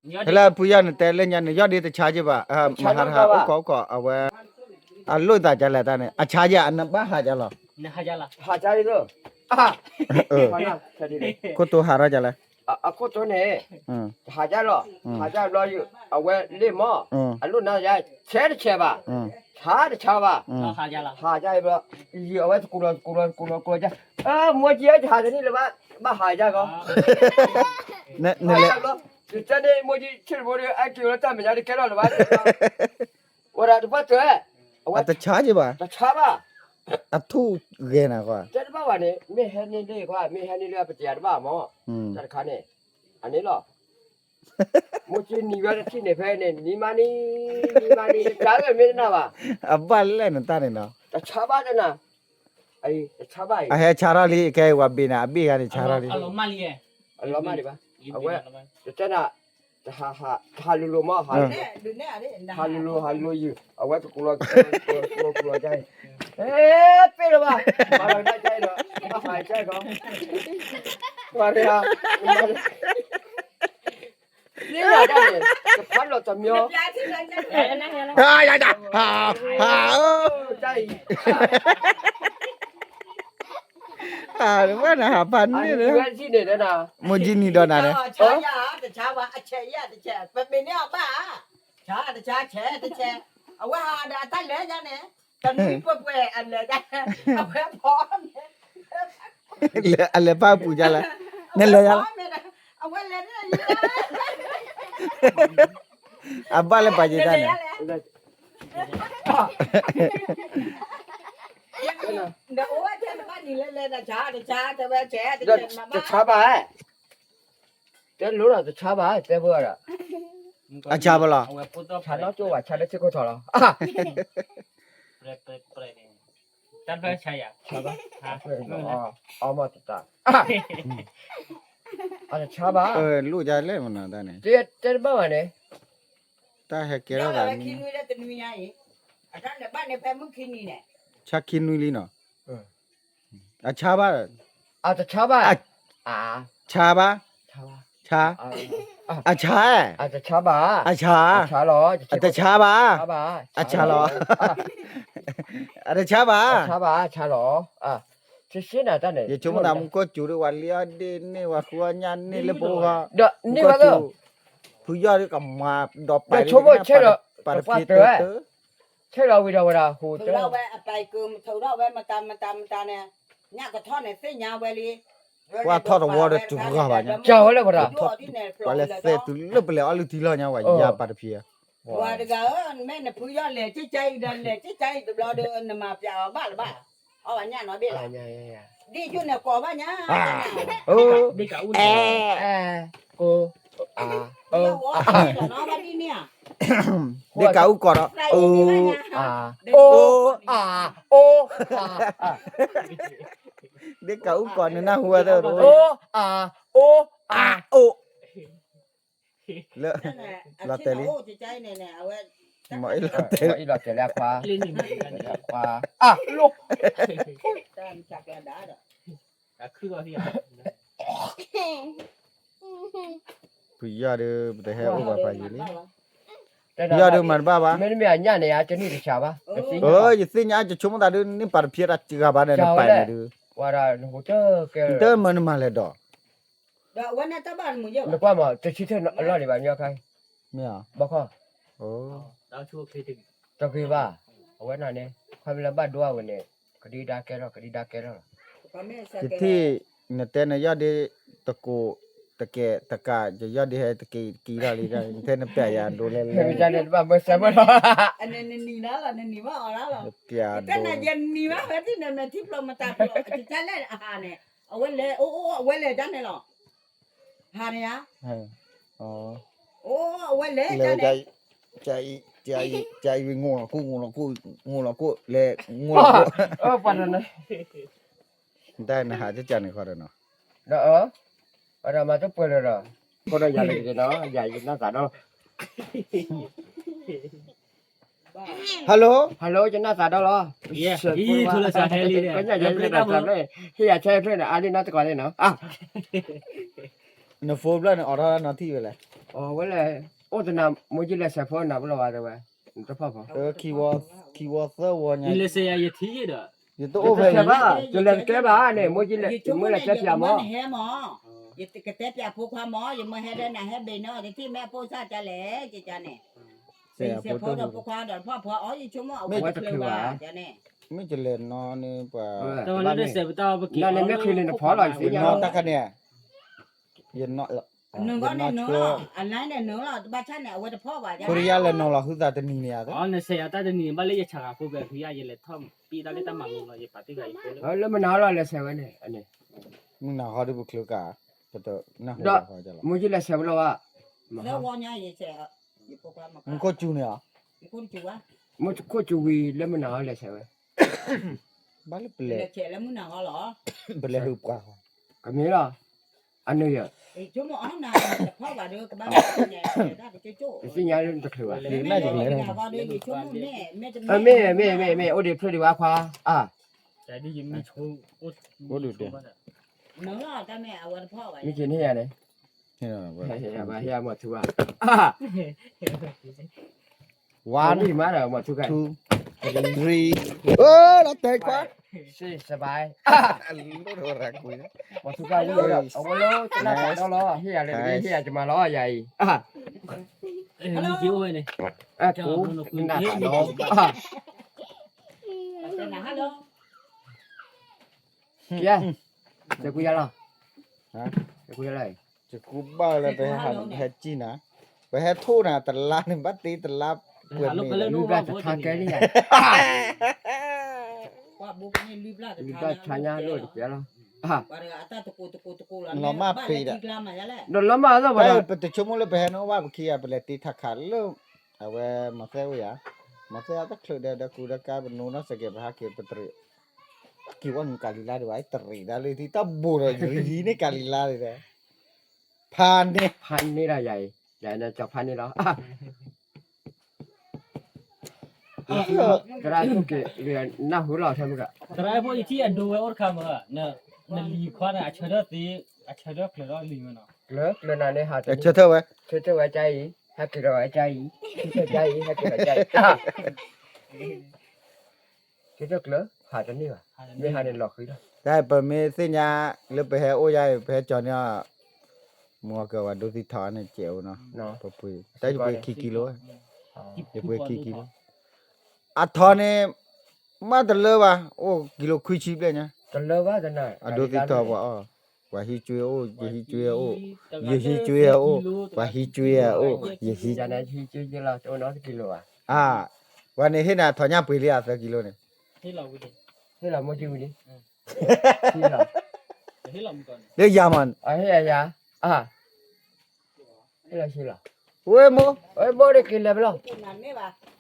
ဖဲလၢဖုယီၢ်နတဲလၢညါန့ၣ် ယီၢ်ဒ့တဆါက့ဘၣ်, မဟါတဟါ အိၣ်ကီးအိၣ်ကီး အဝဲ အလိၣ်သးကလဲၣ်တၢ်န့ၣ် အဆါယၤ အနဘၣ်ဟးကလီၤ, ဟးကလီၤ, ခိၣ်တိဟးထီၣ်ကလဲၣ်, အခိၣ်တိန့ၣ် ဟးကလီၤ, ဟးကဘျီ အဝဲလ့ၣ်မီၢ် အလိၣ်နၤယၤ ဆဲးတဆဲးဘၣ်, ဆါတဆါဘၣ်, ဟးကဘျီ အဝဲတကူလီၤ တကူလီၤ တကူလီၤ တကူလီၤက, မိၢ်ကံ ဟးတန့ၢ်လၢၤဘၣ် ဘၣ်ဟးကကီး, တန့ၢ်မိၢ်ကံ ဆ့ၣ်တဘိဒီး အက့ၤလၢတၢ်မဲာ်ညါဒီး ကဲထီၣ်လၢၤဘၣ်, ဝဲဒၣ်တဘၣ်တၢ်, အတဆါက့ဘၣ်, တဆါဘၣ်, အထူၣ်ဂဲၤနၤကွၢ်, တဲတဘၣ်ဘၣ်န့ၣ် မ့ၢ်ဟဲန့ၢ်လၢကွၢ် မ့ၢ်ဟဲန့ၢ်လၢအပတယၤတဘၣ်မၢ်, တၢ်တခါန့ၣ်, အန့ၣ်လီၤ မိၢ်ကံနံၤဝဲတထံၣ်န့ၣ်ဖဲန့ၣ် နံၤမါနံၤ, နံၤမါနံၤ တၢ်ဂ့ၢ်မ့ၢ်တနၢ်ဘၣ်, အဘၣ်လဲၣ်နတၢ်န့ၣ်နီၤ, တဆါဘၣ်တနၤ, တဆါဘၣ်အံၤ, အဟဲဆါထီၣ်လံ ကဲဝဲဘ့ၣ်န့ၣ် အဘ့ၣ်ဂၤန့ၣ်ဆါထီၣ်လံ, အလီၤမၢ်ဒံးဘၣ်, အဝဲ, တတဲနၤ, တဟးလိၤလိၤမၢ်, ဟးလိၤလိၤ ဟးလိၤလိၤယုာ် အဝဲတကူလီၤ, ကူလီၤကူလီၤကါအံၤ, ပ့ၢ်လၢၤဘၣ်, မၤလီၤကါအံၤဒီး, မၤလီၤကါအံၤဒီး, မၤလီၤ န့ၣ်, တဖးလီၤတမီၤ, တၢ်အံၤ, တဝဲနဟးဖးန့ၣ်, မိၢ်ကံနံၤဒီးနၤန့ၣ်, တဆါဘၣ်, ပမ့ၢ်န့ၢ်အီၤဘၣ်, ဆါတဆါ ဆဲးတဆဲး, အဝဲဟးဒီးအတၢ်လဲၤယါန့ၣ်, တနွံပှဲၤပှဲၤအလဲၤယါ, အဝဲဖီန့ၣ် အလဲၤဖးပူၤယါလဲၣ်, နလဲၤယါလဲၣ်, အဝဲလဲၤန့ၣ်, အဘၣ်လၢပာ်ယဲတၢ်န့ၣ်, တဆါဘၣ်, တဲလိၤဒီးတဆါဘၣ်, တဲဘၣ်ဒီး, အဆါဘၣ်လီၤ, ဆါနီၢ်ကၠိဘၣ် ဆါလၢထံခိၣ်ထီလီၤ, တၢ်ဖျၢၣ်ဆါယၤ, ဆါဘၣ်, အီမီၢ်တတၢ်, အတဆါဘၣ်, လိၣ်ယါလဲၣ်မနုၤတၢ်န့ၣ်, တဲတဘၣ်ဘၣ်န့ၣ်, တၢ်ဟဲကဲထီၣ်သး, ဆါခံနွံလံနီၤ, အဆါဘၣ်, အတဆါဘၣ်, ဆါဘၣ်, ဆါ, အဆါ, အဆါ, အတဆါဘၣ်, အဆါလီၤ, အတဆါဘၣ်, အတဆါဘၣ်, ဆါလီၤ, ယဆိကမိၣ်သးမူကီၢ်စူၤဒီး ပှၤလံအီၣ်ဒ့ၣ်န့ၢ် ပှၤဃုအီၣ်ညၣ်န့ၢ်လၢပအိၣ်ဃီ, မူကီၢ်စူၤ, ဖုယီၢ်ဒီးကမၤဒီးပာ်, ဆဲးလီၤဝံၤဒီးဝဲဒၣ်ဟူး, ပှၤထီၣ်တဝီဒီးတဂၤဘၣ်ညါ, ပှၤလဲၤသဲးတုၤလၢပလဲၤအီၣ်လုၢ်ထံလီၢ်ညါ ပှၤယါပာ်တဖျၢၣ်, ပှၤတဂၤဧၢ, မ့ၢ်နဖုယီၢ်လဲၤကၠံကၠါအံၤဒီး လဲၤကၠံကၠါအံၤတဘျီဒီး နမၤပျးအီၤဘၣ်လၢၤဘၣ်, အီၣ်ဘၣ်ညၣ်နီတဘ့ၣ်လီၤ, ဒ်ကၠိန့ၣ်ကိးဘၣ်ညါ, အဲ, ကိး, အ, ဒ့ကးအူကီးဒီး, အိ, အိ, ဒ့ကးအူကီးန့ၣ်နၢ်ဟူဝဲသၢ, အိ, အ, အိ, အ, အိ, လီၤတဲာ်လံ, မ့ၢ်အံၤလီၤတဲာ်လံအခွါ, အ, ဖုယီၢ်ဒီး ပတဟဲအိၣ်ဘၣ်ပှၤယံၤလံ, ဖုယီၢ်ဒီးမၤတဘၣ်ဘၣ်, မ့တမ့ၢ်အညၣ်န့ၣ် အတနံၣ်တဆါဘၣ်, ယသ့ၣ်ညါ ယဆိကမိၣ်သးဒီး န့ၢ်ပာ်တဖျၢၣ်တၢ်စှၤဘၣ်ဒီး နပာ်န့ၣ်ဒီး, တမၤနမၤလဲၣ်ဒီး, နကွၢ်မး တဆံထၢၣ်အလီၢ်ဒံးဘၣ် မ့ၢ်ခါ, ဘီခီ, တဂ့ၤဘၣ်, အဝဲန့ၣ်န့ၣ် ခီဖျိလၢဘၣ်ဒိအဝဲန့ၣ် ကဒံဒါကဲထီၣ် ကဒံဒါကဲထီၣ်လီၤ, ယထံၣ်, နတဲနယီၢ်ဒ့ တကိး, တကဲးတကး ယယီၢ်ဒ့ဟဲတက့ၤတက့ၤထီၣ်လံ, နတဲနပျးယၤဒိလဲၣ်လဲၣ်, နနံၤနၤလီၤ နနံၤဘၣ်အီၤလီၤ, နတဲနယနံၤဘၣ်ဝဲဒ်န့ၣ် နထံၣ်ဖျိမတၤဖျိ ကလဲၣ်အဟးန့ၣ်, အဝဲလဲၤ အိၣ်အိၣ် အဝဲလဲၤဒ်န့ၣ်လီၤ, ဟးန့ၣ်ဧါ, အိၣ် အဝဲလဲၤဒ်န့ၣ်, ကအံၤ ကအံၤ ကအံၤ ငိၢ်လီၤကိၣ် ငိၢ်လီၤကိၣ် ငိၢ်လီၤကိၣ် လဲၤ ငိၢ်လီၤကိၣ်, တၢ်နဟးကကန့ၣ်ခီဒီးနီၤ, ဒီးအ, ဒီးမၤတပှဲၤလၢၤဒီး, ခိၣ်ဒီးယၤလၢက့ၤနီၤ ယၤယနၢ်သးဒီး Hello, hello ယနၢ်သးဒီးလီၤ, ဟ့ၣ်ယၤဆဲဖျၢၣ်န့ၣ် အါလံနီတကီးန့ၣ်နီၤ, နဖိဘျီန့ၣ်အိးထီၣ်နီၢ်ထံၣ်ဝဲလဲၣ်. အဝဲလဲၣ်, အိၣ်တနၤ မိၢ်ကၠံလဲၤဆဲးဖိနၤပလီၢ်ဝဲတဲဝဲ, တဖီၣ်ဖီၣ်, ခံဝီသၢဝီညါ, ယလဲၤဆဲးယၤယထံၣ်ဒီး, ယတအိၣ်ဖဲဘၣ်, ယလဲၤတကဲဘၣ်န့ၣ် မိၢ်ကၠံလဲၤ, ယမ့ၢ်လဲၤတဲပျးမၢ်, ယကတဲပျးဖိခွါမၢ်, ယမ့ၢ်ဟဲဒၣ်နၤဟဲဘ့ၣ်နီၤ တထံၣ်မ့ၢ်အဖိစၢ်ကလဲၣ်န့ၣ်, ဆဲးဖိဒီးဖိခွါဒီးတဖီၣ်ဖီၣ်အီၤ ယဆိကမိၣ်အဝဲတချုးဘၣ်န့ၣ်, မ့ၢ်ကလဲၤနီၤန့ၣ်ပှၤ, တၢ်ဝဲလၢတစဲးပတၢ်အီပက့ၤ, နမ့ၢ်ချုးန့ၣ်နဖီၣ်လီၤ ယသ့ၣ်ညါနီၤတၢ်ခါန့ၣ်, ယနီၤ, နုၤဂီၢ်န့ၣ်နုၤလီၤ, အလဲန့ၣ်နုၤလီၤ တဘၣ်ဆၣ်န့ၣ် အဝဲတဖီၣ်ဘၣ်, ခိရံယါလဲၤနီၤလီၤဟုသးတနံၤန့ၣ်ဧါ, နဆဲးယၤတၢ်တနံၤန့ၣ် ဘၣ်လၢယဆးဂၤဖိပဲာ်ဖုယါ ယလဲၤထီၣ်ပံးတၢ်လၢတၢ်မၤလိလီၤ ယပာ်တံၢ်ဂၤယဖိလၢ, လၢမုၢ်နၤဟီလီၤလဲၤဆဲးဝဲန့ၣ်, မုၢ်နၤဟီဒ်ပချုးကါ, ပတနၢ်ဟူလီၤဟီလီၤ, မိၢ်ကၠံလဲၤဆဲးဝဲလီၤဘၣ်, သၢဝီညါယဆဲး, မူခိၣ်စူၤန့ၣ်ဧါ, မူခိၣ်စူၤဝံၤလၢမုၢ်နၤဟီလဲၤဆဲးဝဲ, ဘၣ်လၢပလဲၤ, ပလဲၤဟုၣ်ပှၤ, ကမ့ၢ်လီၤ, အနုၤယၤ, ယသ့ၣ်ညါလၢတချုးဘၣ်, မ့ၢ်မ့ၢ်မ့ၢ်မ့ၢ် အိၣ်ဒံးဖျၢၣ်ဒံးဘၣ်ခွါ, အါ, အိၣ်ဒံးတဲ, မ့ၢ်က့ၤန့ၢ်ယၤန့ၣ်, ဟ့ၣ်ယၤမီၤထူဘၣ်, ဝါမံၤမးဒီးမီၤထူခါ, အၢ လီၤတဲာ်ခွါ, စဘၣ်, မီၤထူခါဝံၤဒီး အဝဲလၢတနၢ်ပာ်ဒီလီၤ ဟ့ၣ်ယၤလၢတဂ့ၤ ဟ့ၣ်ယၤကမၤလီၤယၤအံၤ, အၢ ကနၣ်ပာ်ဒီ, က့ၤ, စကူယၤလီၤ, စကူယၤလီၤ, စကူဘၣ်လၢပဟဲဟးန့ၣ် ပဟဲကံၣ်နၤ, ပဟဲထိၣ်နၤတလါန့ၣ် ဘၣ်တ့တလါ, ပှဲၤမ့ၢ်, လွံၢ်ဘျၣ်တခါကဲလံယၤ, လွံၢ်ဘျၣ်ဆါညါလိၣ်တကဲလီၤ, လီၤမၢ်ပ့ၤဒီး, ဒီးလီၤမၢ်အသီၣ်ပှၤဒီး, ပတဆိကမိၣ်လၢပဟဲနအိၣ်ဘၣ် ပခံဂၤပလဲၤတ့ထးခးလၢ, အဝဲမၤသဲအိၣ်ယၤ, မၤသဲအတချုးဒီး ဒီးကူဒီးကါပနိဒီးစကဲးပဟးက့ၤပတရံး, က့ၤဝဲနုာ်ကၤလံၤလါဒံးဘၣ် တရံးဒၣ်လၢထံတၢ်ဘိးဒီး ယရံန့ၢ်ကၤလံၤလါဒံးဒီး, ဖးန့ၢ်, ဖးန့ၢ်ဒၣ်ယၤအံၤ, ယၤန့ၣ်ကၠီဖးန့ၢ်လီၤ သရၣ်က့ၤ, နၢ်ဟူလီၤထဲမုၢ်ဒီး, သရၣ်ဖိယထံၣ်အဒိဝဲအိၣ်တခါမး, နလံၤခွါန့ၣ် အဆၢထၢၣ်သ့, အဆၢထၢၣ်ကျၢၤထီၣ်လံၤမးနီၤ, ကျၢၤ, ကျၢၤနၤန့ၣ်ဟး, ဆၢထၢၣ်ဝဲ, ဆၢထၢၣ်ဝဲကအံၤ, ဟဲက့ၤဒီးဝဲကအံၤ, ဆၢထၢၣ်ကအံၤ ဟဲက့ၤဒီးကအံၤ ဆၢထၢၣ်ကျၢၤ ဟးတန့ၢ်ဘၣ်, မ့ၢ်ဟးန့ၣ်လီၤဃံလီၤ, တၢ်ပမ့ၢ်သ့ၣ်ညါလၢပဟဲအိၣ်ယါအံၤ ပဟဲကၠီၤန့ၢ်အီၤ, မုၢ်ဂီၤကဝၤဒိသံထီၣ်န့ၣ် ကဲးအိၣ်နီၤ, ပပှ့ၤ, တၢ်ယပှ့ၤခံကံလိ, ယပှ့ၤခံကံလိ, အထီန့ၣ်, မ့ၢ်တလၢဘၣ်, အိၣ်ကံလိခွံဆံဘျဲၣ်ညါ, အဒိသံထီၣ်ပှၤအီၣ်, ပှၤဟံးကွ့အိၣ်, ယဟံးကွ့အိၣ်, ယဟံးကွ့အိၣ်, ပှၤဟံးကွ့အိၣ်, ယဟံး အါ, ပှၤန့ၣ်ဟ့ၣ်နၤထီညၣ်ပှ့ၤလံအသၢကံလိန့ၣ်, လၢယၤမး, ဝဲမိၢ်, ဝဲမိၢ်ဒ်က့ၤလဲၤဖဲလဲၣ်,